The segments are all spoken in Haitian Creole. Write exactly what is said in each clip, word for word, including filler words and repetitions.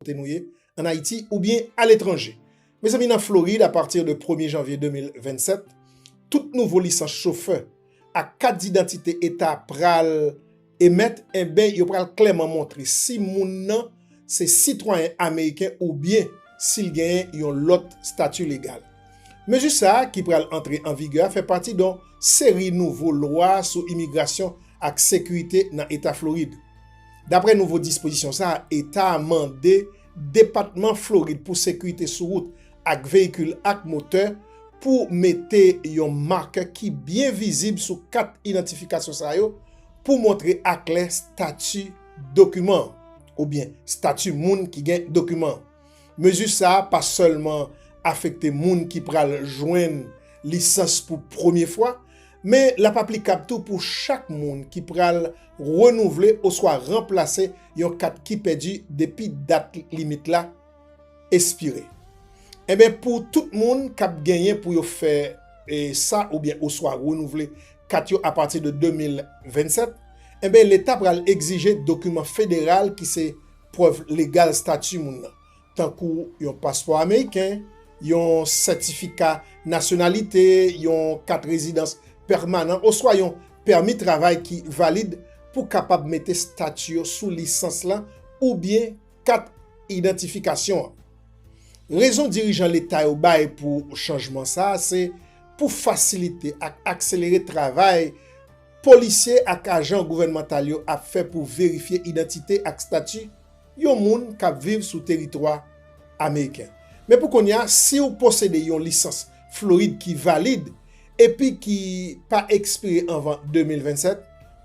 kote nou ye, ann Ayiti oubyen aletranje. Mezanmi, nan Florid, apati de premye janvye de mil vennsèt, tout nouvo lisans chofè ak kat didantite eta pral emèt, enben, yo pral klèman montre si moun nan se sitwayen ameriken oubyen si l genyen yon lòt stati legal. Mezi sa a, ki pral antre an vigè a, fè pati yon seri nouvo lwa sou imigrasyon ak sekirite nan eta Florid. Daprè nouvo dispozisyon sa a, eta a mande Depatman Florid pou Sekirite sou Wout ak Veyikil ak Motè pou mete yon makè ki byen vizib sou kat idantifikasyon sa yo pou montre aklè stati dokiman an, oubyen stati moun ki gen dokiman an. Mezi sa a pa sèlman afekte moun ki pral jwenn lisans pou premye fwa, men l ap aplikab tou pou chak moun ki pral renouvle oswa ranplase yon kat ki pèdi depi dat limit la espire. Enben, pou tout moun k ap genyen pou yo fè, e, sa oubyen oswa renouvle kat yo apati de de mil vennsèt, enben, Leta pral egzije dokiman federal ki se prèv legal stati moun nan, tankou yon paspò ameriken, yon sètifika nasyonalite, yon kat rezidans pèmanan oswa yon pèmi travay ki valid pou kapab mete stati yo sou lisans lan oubyen kat idantifikasyon an. Rezon dirijan Leta yo bay pou chanjman sa a se pou fasilite ak akselere travay polisye ak ajan gouvènmantal yo ap fè pou verifye idantite ak stati yon moun k ap viv sou teritwa ameriken. Men pou kounye a, si w posede yon lisans Florid ki valid epi ki pa ekspire anvan de mil vennsèt,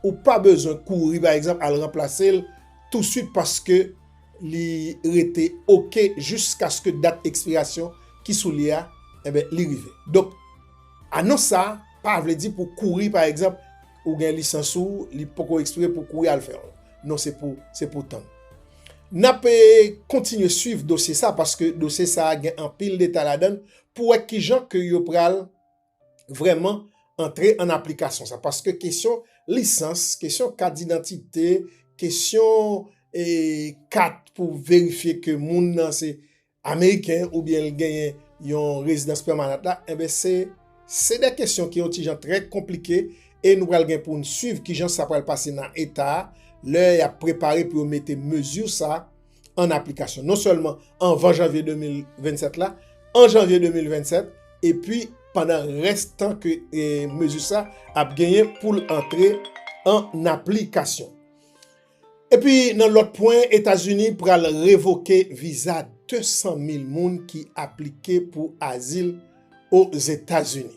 ou pa bezwen kouri, pa egzanp, al ranplase l touswit paske li rete oke jiskaske dat ekspirasyon ki sou li a, enben, li rive. Donk, anons sa a pa vle di pou kouri, pa egzanp, ou gen lisans ou, li poko ekspire pou kouri al fè yon. Non, se pou, se pou tann. N ap, e, kontinye swiv dosye sa, paske dosye sa a gen anpil detay ladan l pou wè kijan ke yo pral vrèman antre an aplikasyon sa. Paske kesyon lisans, kesyon kat didantite, kesyon, e, kat pou verifye ke moun nan se ameriken oubyen l genyen yon rezidans pèmanant la, enben, se, se de kesyon ki yon ti jan trè konplike e nou pral gen pou n swiv kijan sa pral pase nan eta a, lè y ap prepare pou yo mete mezi sa an aplikasyon. Non sèlman anvan janvye de mil vennsèt la, an janvye de mil vennsèt, epi pandan rès tan ke, e, mezi sa ap genyen pou l antre an aplikasyon. Epi, nan lòt pwen, Etazini pral revoke viza de san mil moun ki aplike pou azil Ozetazini.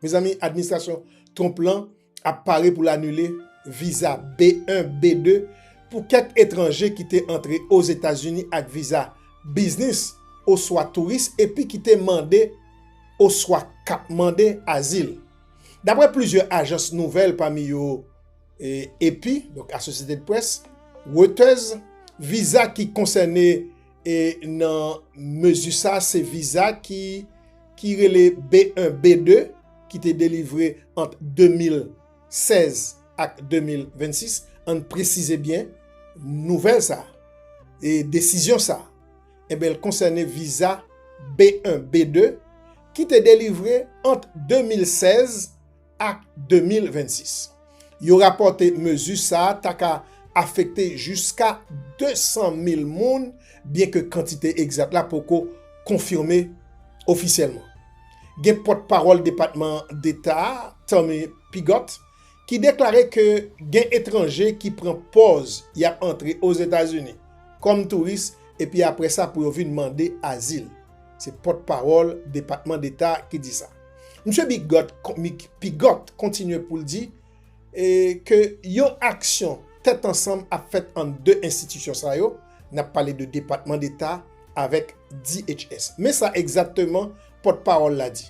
Mezanmi, administrasyon Trump lan ap pare pou l anile viza B yen, B de pou kèk etranje ki te antre Ozetazini ak viza biznis oswa touris epi ki te mande oswa k ap mande azil. Daprè plizyè ajans nouvèl, pami yo, e, A P, donk Associated Press, Reuters, viza ki konsène, e, nan mezi sa, se viza ki, ki rele B yen, B de, ki te delivre ant de mil sèz ak de mil vennsis. Ann presize byen, nouvèl sa, e desizyon sa, enben, l konsène viza B yen, B de, ki te delivre ant de mil sèz ak de mil vennsis. Yo rapòte mezi sa a ta ka afekte jiska de san mil moun, byenke kantite egzat la poko konfime ofisyèlman. Gen pòtpawòl Depatman Deta a, Tommy Pigott, ki deklare ke gen etranje ki pran pòz y ap antre Ozetazini kòm touris, epi apre sa pou yo vin mande azil. Se pòtpawòl Depatman Deta ki di sa. Misye Bigot, Pigott kontinye pou l di, e, ke yon aksyon tèt ansanm ap fèt ant de enstitisyon sa yo, n ap pale de Depatman Deta avèk D H S. Men sa egzakteman pòtpawòl la di.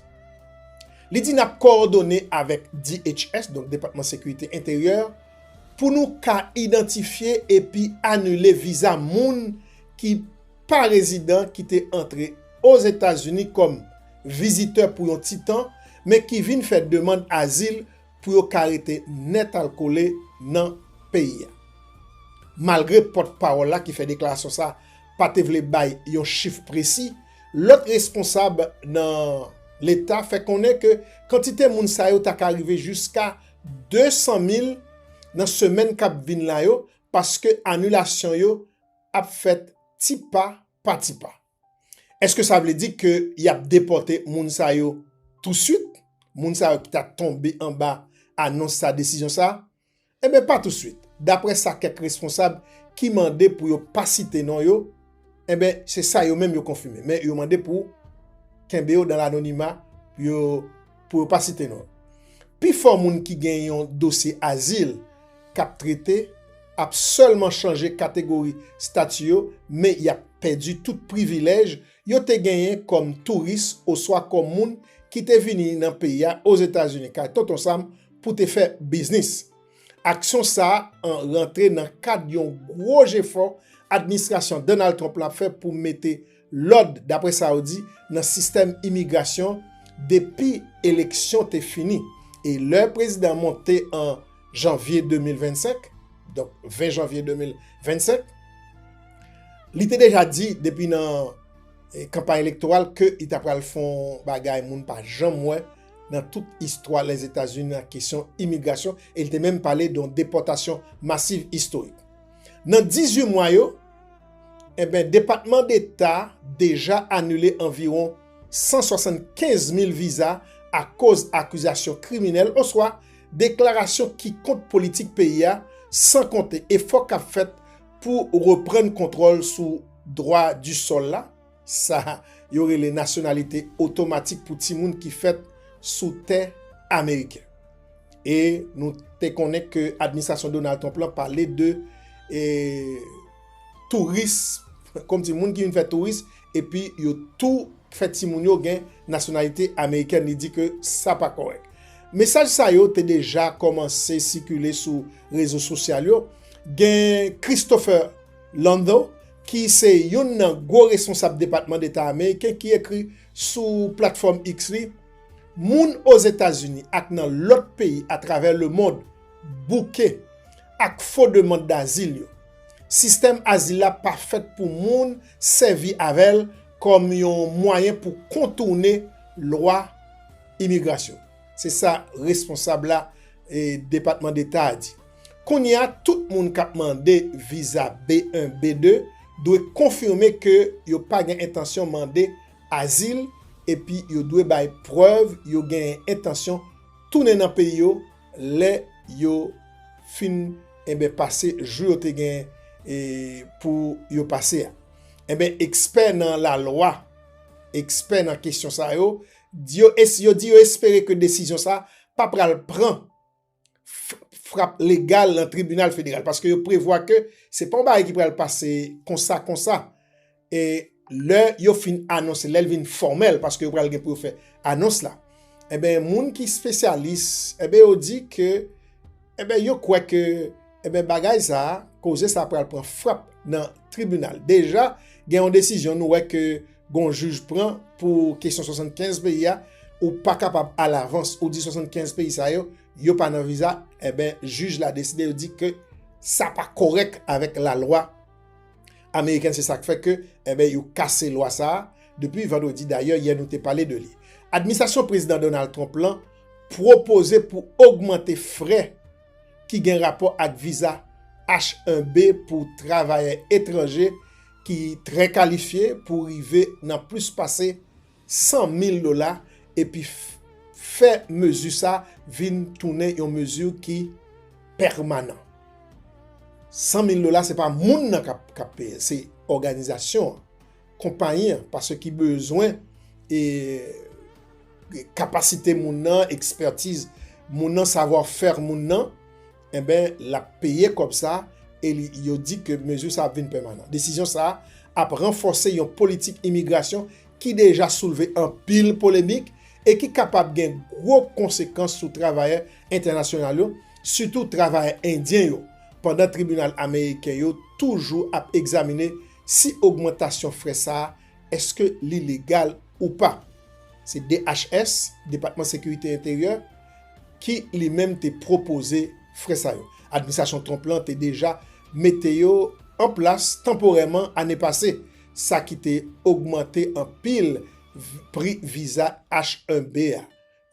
Li di n ap kowòdone avèk D H S, donk Depatman Sekirite Enteryè, pou nou ka idantifye epi anile viza moun ki pa rezidan ki te antre Ozetazini kòm vizitè pou yon ti tan, men ki vin fè demann azil pou yo ka rete nètalkole nan peyi a. Malgre pòtpawòl la ki fè deklarasyon sa pa te vle bay yon chif presi, lòt responsab nan Leta fè konnen ke kantite moun sa yo ta ka rive jiska de san mil nan semèn k ap vin la yo, paske anilasyon yo ap fèt ti pa pa ti pa. Èske sa vle di ke y ap depòte moun sa yo touswit? Moun sa yo ki ta tonbe anba anons sa, desizyon sa? Enben, pa touswit. Daprè sa kèk responsab ki mande pou yo pa site non yo, enben, se sa yo menm yo konfime. Men yo mande pou kenbe yo dan lanonima, pou yo, pou yo pa site non yo. Pifò moun ki gen yon dosye azil k ap trete ap sèlman chanje kategori estati yo, men y ap pèdi tout privilèj yo te genyen kòm touris oswa kòm moun ki te vini nan peyi a, Ozetazini, kay Tonton Sam, pou te fè biznis. Aksyon sa a rantre nan kad yon gwo jefò administrasyon Donald Trump la ap fè pou mete lòd, daprè sa yo di, nan sistèm imigrasyon depi eleksyon te fini. E lè prezidan monte an janvye de mil vennsenk, donk ven janvye de mil vennsenk, li te deja di depi nan, eh, kanpay elektoral ke li ta pral fè yon bagay moun pa janm wè nan tout istwa Lèzetazini nan kesyon imigrasyon, e li te menm pale de yon depòtasyon masiv istorik. Nan dizuit mwa yo, enben, Depatman Deta deja anile anviwon san swasannkenz mil viza akoz akizasyon kriminèl oswa deklarasyon ki kont politik peyi a, san konte efò k ap fèt pou reprann kontwòl sou dwa di sòl la, sa yo rele nasyonalite otomatik pou timoun ki fèt sou tè ameriken. E nou te konnen ke administrasyon Donald Trump lan pale de, e, touris, kòmsi moun ki vin fè touris, epi yo tou fè timoun yo gen nasyonalite amerikèn, li di ke sa pa kòrèk. Mesaj sa yo te deja kòmanse sikile sou rezo sosyal yo. Gen Christopher Landau, ki se youn nan gwo responsab Depatman Deta ameriken, ki ekri sou platfòm X li, moun Ozetazini ak nan lòt peyi atravè lemonn bouke ak fo demann dazil yo. Sistèm azil la pa fèt pou moun sèvi avè l kòm yon mwayen pou kontoune lwa imigrasyon. Se sa responsab la, e, Depatman Deta a di. Kounye a, tout moun k ap mande viza B yen, B de dwe konfime ke yo pa gen entansyon mande azil, epi yo dwe bay prèv yo gen entansyon tounen nan peyi yo lè yo fin, enben, pase jou yo te gen, e, pou yo pase a. Enben, ekspè nan lalwa, ekspè nan kesyon sa yo, di yo es-, yo di yo espere ke desizyon sa pa pral pran f-, frap legal nan tribinal federal, paske yo prevwa ke se pa yon bagay ki pral pase konsa, konsa. E lè yo fin anonse, lè l vin fòmèl, paske yo pral gen pou yo fè anons la. Enben, moun ki espesyalis, enben, yo di ke, enben, yo kwè ke, enben, bagay sa a, koze sa a pral pran frap nan tribinal. Deja, gen yon desizyon nou wè ke gon jij pran pou kesyon swasannkenz peyi a, ou pa kapab alavans, ou di swasannkenz peyi sa yo, yo pa nan viza, enben, jij la deside, yo di ke sa pa kòrèk avèk lalwa amerikèn, se sa k fè ke, enben, yo kase lwa sa a depi vandredi. Dayè, yè nou te pale de li. Administrasyon prezidan Donald Trump lan pwopoze pou ogmante frè ki gen rapò ak viza H yen B pou travayè etranje ki trè kalifye pou rive nan plis pase san mil dola, epi f-, fè mezi sa vin tounen yon mezi ki pèmanan. San mil dola, se pa moun nan k ap, k ap peye, se òganizasyon an, konpayi an, paske ki bezwen, e, kapasite moun nan, ekspètiz moun nan, savwa fè moun nan, enben, l ap peye kòb sa, e li, yo di ke mezi sa ap vin pèmanan. Desizyon sa ap ranfòse yon politik imigrasyon ki deja soulve anpil polemik e ki kapab gen gwo konsekans sou travayè entènasyonal yo, sitou travayè endyen yo, pandan tribinal ameriken yo toujou ap egzamine si ogmantasyon frè sa a, èske li legal ou pa. Se D H S, Depatman Sekirite Enteryè, ki li menm te pwopoze frè sa yo. Administrasyon Trump lan te deja mete yo an plas tanporèman ane pase, sa ki te ogmante anpil pri viza H un B a,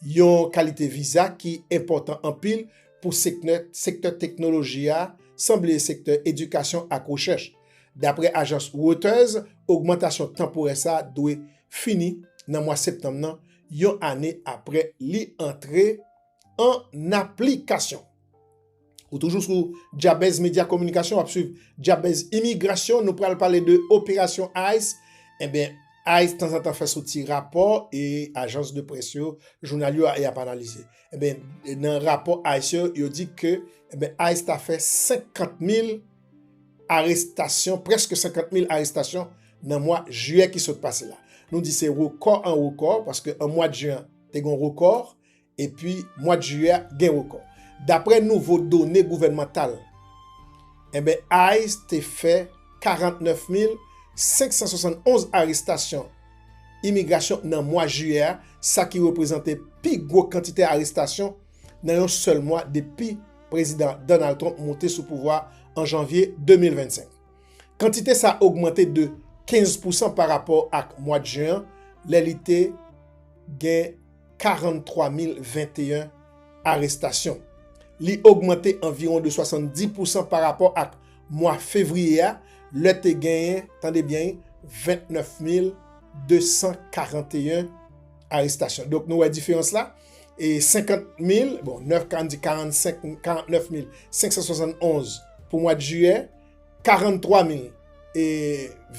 yon kalite viza ki enpòtan anpil pou sektè, sektè teknoloji a, san bliye sektè edikasyon ak rechèch. Dapre ajans Reuters, ogmantasyon tanporè sa a dwe fini nan mwa septanm nan, yon ane apre li antre an aplikasyon. Ou toujou sou Jabez Media Communication, w ap swiv Jabez Imigrasyon. Nou pral pale de operasyon ICE. Enben, ICE tanzantan fè soti rapò e ajans de près yo, jounal yo, y ap analize. Enben, nan rapò ICE yo, yo di ke, enben, ICE ta fè senkant mil arestasyon, prèske senkant mil arestasyon nan mwa jiyè ki sot pase la. Nou di se rekò an rekò, paske an mwa de jen an, te gen rekò, epi mwa jiyè a gen rekò. Dapre nouvo done gouvènmantal, enben, ICE te fè karantnèf mil senk san swasann onz arestasyon imigrasyon nan mwa jiyè a, sa ki reprezante pi gwo kantite arestasyon nan yon sèl mwa depi Prezidan Donald Trump monte sou pouvwa an janvye de mil vennsenk. Kantite sa a ogmante de kenz pousan pa rapò ak mwa jen an, lè li te gen karanntwa mil venteyen arestasyon. Li ogmante anviwon de swasanndis pousan pa rapò ak mwa fevriye a, lè te genyen, tande byen, ventnèf mil de san karanteyen arestasyon. Donk, nou wè diferans la. E senkant mil, bon, nèf, ka n di karannsenk, karantnèf mil senk san swasann onz pou mwa jiyè, karantwa mil e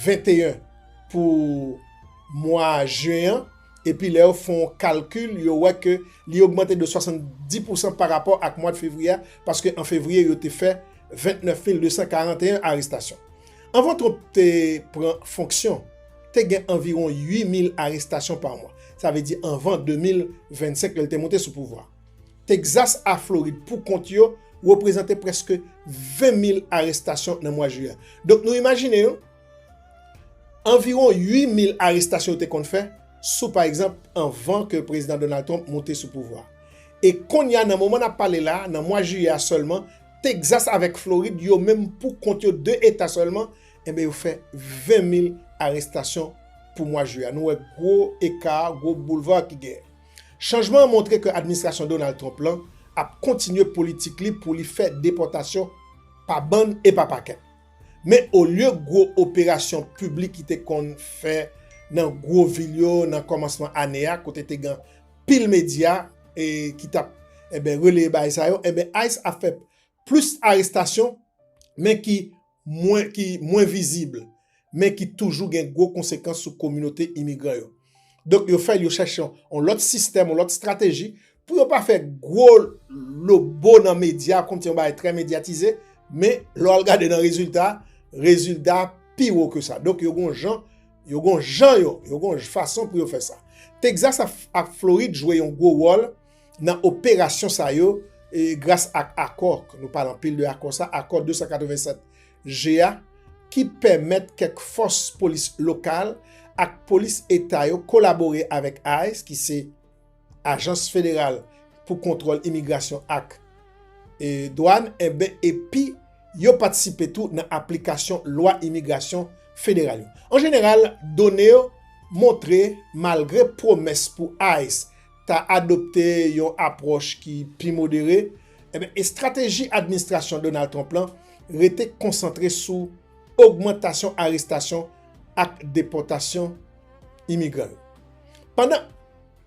venteyen pou mwa jen an, epi lè yo fè yon kalkil, yo wè ke li ogmante de swasanndis pousan pa rapò ak mwa fevriye a, paske an fevriye, yo te fè ventnèf mil de san karanteyen arestasyon. Anvan Trump te pran fonksyon, te gen anviwon uit mil arestasyon pa mwa. Sa vle di anvan de mil vennsenk, lè l te monte sou pouvwa. Texas a Florid, pou kont yo, reprezante prèske ven mil arestasyon nan mwa jiyè. Donk, nou imajine, yo, anviwon uit mil arestasyon yo te konn fè, sou, pa egzanp, anvan ke Prezidan Donald Trump monte sou pouvwa. E kounye a, nan moman n ap pale la, nan mwa jiyè a sèlman, Texas avèk Florid, yo menm pou kont yo, de eta sèlman, enben, yo fè ven mil arestasyon pou mwa jiyè a. Nou wè gwo eka, gwo boulva ki genyen. Chanjman an montre ke administrasyon Donald Trump lan ap kontinye politik li pou li fè depòtasyon pa bann e pa pakèt. Men olye gwo operasyon piblik ki te konn fè nan gwo vil yo nan kòmansman ane a, kote te gen pil medya, e, ki t ap, enben, releye bagay sa yo, enben, ICE ap fè plis arestasyon, men ki mwen, ki mwen vizib, men ki toujou gen gwo konsekans sou kominote imigran yo. Donk, yo fè, yo chèche yon, yon lòt sistèm, yon lòt estrateji, pou yo pa fè gwo lobo nan medya, kòmsi yon bagay trè medyatize, men lè w al gade nan rezilta, rezilta pi wo ke sa. Donk, yo gon jan, yo gon jan yo, yo gon fason pou yo fè sa. Texas ak, ak Florid jwe yon gwo wòl nan operasyon sa yo, e, gras ak akò, nou pale anpil de akò sa, akò de san katrevennsèt G a, ki pèmèt kèk fòs polis lokal ak polis eta yo kolabore avèk ICE, ki se Ajans Federal pou Kontwòl Imigrasyon ak, e, Dwàn, enben, epi yo patisipe tou nan aplikasyon lwa imigrasyon federal yo. An jeneral, done yo montre, malgre pwomès pou ICE ta adopte yon apwòch ki pi modere, enben, estrateji administrasyon Donald Trump lan rete konsantre sou ogmantasyon arestasyon ak depòtasyon imigran yo. Pandan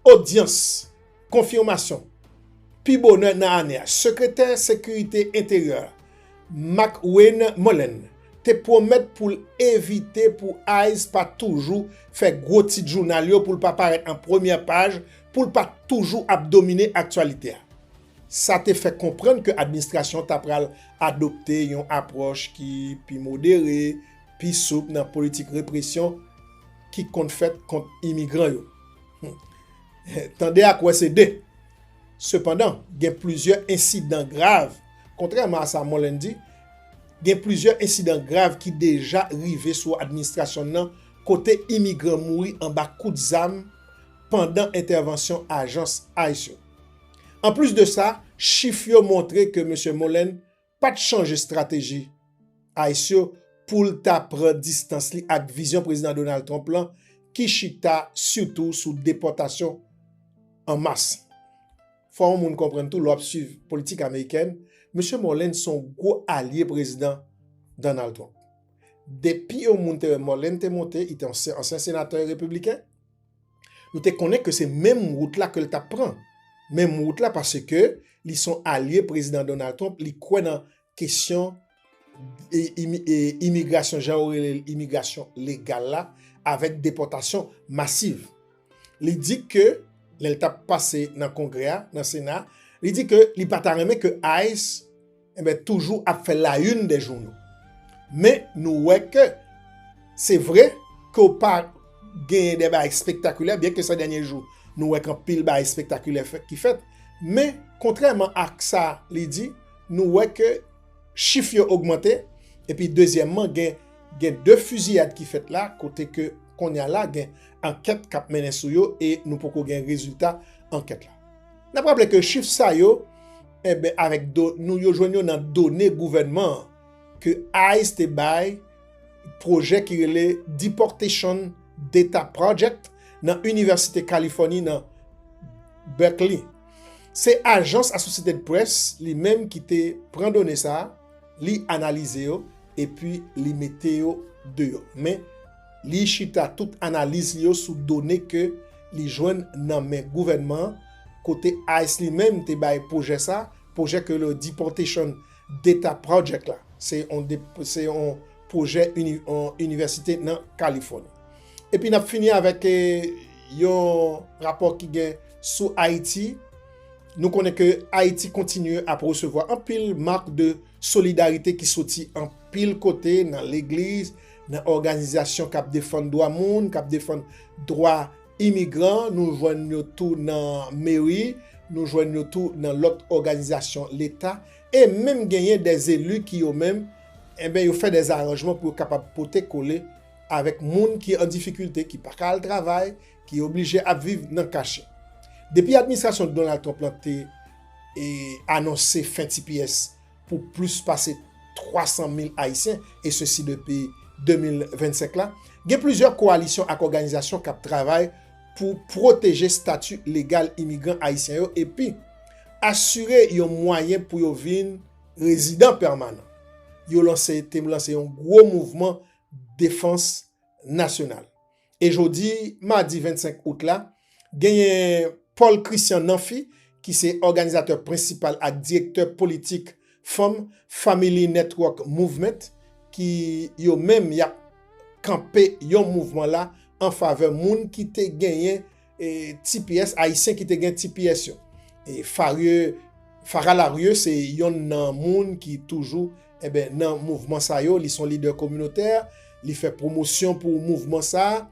odyans konfimasyon pi bonè nan ane a, Sekretè Sekirite Enteryè a, McWayne Mullin, te pwomèt pou l evite pou ICE pa toujou fè gwo tit jounal yo, pou l pa parèt an premyè paj, pou l pa toujou ap domine aktyalite a. Sa te fè konprann ke administrasyon ta pral adopte yon apwòch ki pi modere, pi soup nan politik represyon ki konn fèt kont imigran yo. Hmm. Tande ak wè se de. Sepandan, gen plizyè ensidan grav, kontrèman a sa Mullin di, gen plizyè ensidan grav ki deja rive sou administrasyon nan, kote imigran mouri anba kout zam pandan entèvansyon ajans ICE yo. Anplis de sa, chif yo montre ke Mesye Mullin pa t chanje estrateji ICE yo pou l ta pran distans li ak vizyon Prezidan Donald Trump lan, ki chita sitou sou depòtasyon an mas. Fò yon moun konprann tou, lè w ap swiv politik amerikèn, Mesye Mullin se yon gwo alye Prezidan Donald Trump. Depi yon moun te wè Mullin te monte, li te yon se- ansyen senatè repibliken, nou te konnen ke se menm wout la ke l t ap pran. Menm wout la paske li se yon alye Prezidan Donald Trump, li kwè nan kesyon e, imi- e, imigrasyon, jan yo rele l, imigrasyon legal la, avèk depòtasyon masiv. Li di ke, lè l t ap pase nan Kongrè a, nan Sena, li di ke li pa ta renmen ke ICE, enben, toujou ap fè layini dè jouno. Men, nou wè ke se vre ke w pa genyen de bagay espektakilè, byen ke sa dènye jou, nou wè ke anpil bagay espektakilè fè- ki fèt. Men, kontrèman ak sa li di, nou wè ke chif yo ogmante, epi dezyèmman, gen, gen de fiziyad ki fèt la, kote ke kounye a la, gen ankèt k ap mennen sou yo, e nou poko gen rezilta ankèt la. N ap raple ke chif sa yo, enben, avèk do, nou yo jwenn yo nan done gouvènman an, ke ICE te bay pwojè ki rele Deportation Data Project nan Inivèsite Kalifòni nan Berkeley. Se ajans Associated Press li menm ki te pran done sa a, li analize yo, epi li mete yo deyò. Men, li chita tout analiz li yo sou done ke li jwenn nan men gouvènman an, kote ICE li menm te bay pwojè sa, pwojè ke le Deportation Data Project la. Se yon de- se yon pwojè ini- yon inivèsite nan Kalifòni. Epi n ap fini avèk, eh, yon rapò ki gen sou Ayiti. Nou konnen ke Ayiti kontinye ap resevwa anpil mak de solidarite ki soti anpil kote, nan legliz, nan òganizasyon k ap defann dwa moun, k ap defann dwa imigran, nou jwenn yo tou nan meri, nou jwenn yo tou nan lòt òganizasyon Leta, e menm genyen de eli ki yo menm, enben, yo fè de aranjman pou yo kapab pote kole avèk moun ki an difikilte, ki pa ka al travay, ki oblije ap viv nan kache. Depi administrasyon Donald Trump lan te, e, anonse fen T P S pou plis pase twa san mil Ayisyen, e sesi depi de mil vennsenk la, gen plizyè kowalisyon ak òganizasyon k ap travay pou pwoteje stati legal imigran ayisyen yo epi asire yon mwayen pou yo vin rezidan pèmanan. Yo lanse, te lanse yon gwo mouvman defans nasyonal. E jodi, madi vennsenk out la, genyen Paul Christian Namphy, ki se òganizatè prensipal ak direktè politik Fanm Family Network Movement, ki yo menm y ap kanpe yon mouvman la an favè moun ki te genyen, e, T P S, Ayisyen ki te gen T P S yo. E Farie, Farah Larieux se yonn nan moun ki toujou, enben, nan mouvman sa yo. Li se yon lidè kominotè, li fè pwomosyon pou mouvman sa a.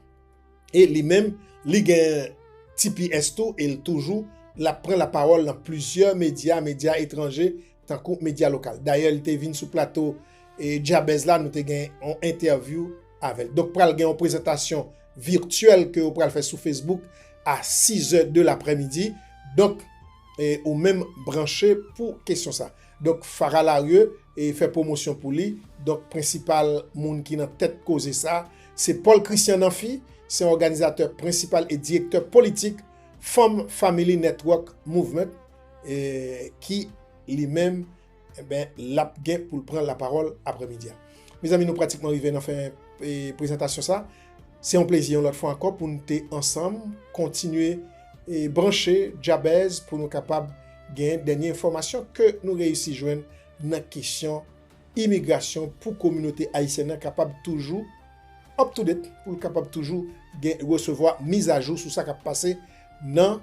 E li menm, li gen T P S tou, e l toujou, l ap pran lapawòl nan plizyè medya, medya etranje, tankou medya lokal. Dayè, li te vin sou plato, e, Djabèz la, nou te gen yon entèvyou avè l. Donk, pral gen yon prezantasyon vityèl ke yo pral fè sou Facebook a sizè de laprèmidi. Donk, e, ou menm branche pou kesyon sa. Donk, Farah Larieux, e, fè pwomosyon pou li. Donk, prensipal moun ki nan tèt koze sa, se Paul Christian Namphy, se yon òganizatè prensipal e direktè politik Fanm Family Network Movement, e, ki li menm, enben, l ap gen pou l pran lapawòl aprèmidi a. Mezanmi, nou pratikman rive nan fen, e, prezantasyon sa. Se yon plezi yon lòt fwa ankò pou nou te ansanm, kontinye, e, branche Djabèz pou nou kapab gen dènye enfòmasyon ke nou reyisi jwenn nan kesyon imigrasyon pou kominote ayisyèn nan kapab toujou up to date, pou l kapab toujou gen, resevwa mizajou sou sa k ap pase nan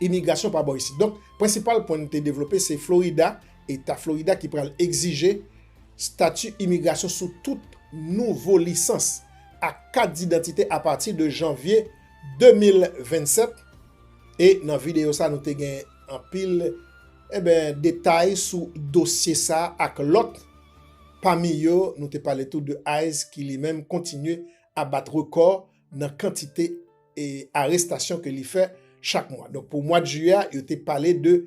imigrasyon pa bò isit. Donk, prensipal pwen n te devlope, se Florida, Eta Florida ki pral egzije stati imigrasyon sou tout nouvo lisans ak kat didantite apati de janvye de mil vennsèt. E nan videyo sa, nou te gen anpil, enben, detay sou dosye sa ak lòt. Pami yo, nou te pale tou de ICE ki li menm kontinye a bat rekò nan kantite, e, arestasyon ke li fè chak mwa. Donk, pou mwa de jiyè a, yo te pale de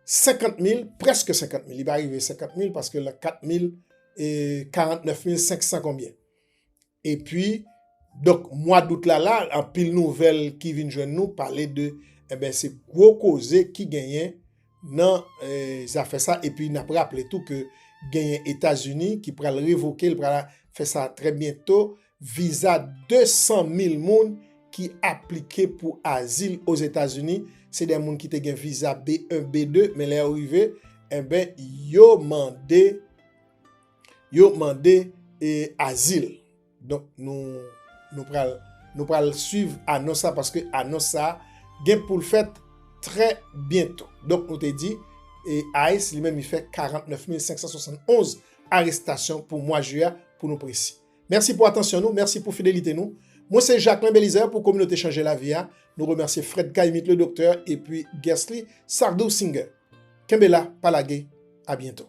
senkant mil, prèske senkant mil. Li pa rive senkant mil paske lan kat mil, e, karantnèf mil senk san konbyen. Epi, donk, mwa dout la, la, anpil nouvèl ki vin jwenn nou pale de, enben, se gwo koze ki genyen nan, e, zafè sa. Epi, n ap raple tou ke genyen Etazini ki pral revoke, l pral fè sa trè byento, viza de san mil moun ki aplike pou azil Ozetazini. Se de moun ki te gen viza B yen, B de, men lè yo rive, enben, yo mande, yo mande, e, azil. Donk, nou, nou pral, nou pral swiv anons sa, paske anons sa gen pou l fèt trè byento. Donk, nou te di, e, ICE li menm, li fè karantnèf mil senk san swasannonz arestasyon pou mwa jiyè, pou nou presi. Mèsi pou atansyon nou, mèsi pou fidelite nou. Mwen se Jacquelin Belizaire pou Kominote Chanje Lavi a. Nou remèsye Fred Caïmite le Docteur epi Guesly Sardou Singer. Kenbe la, pa lage, a byento.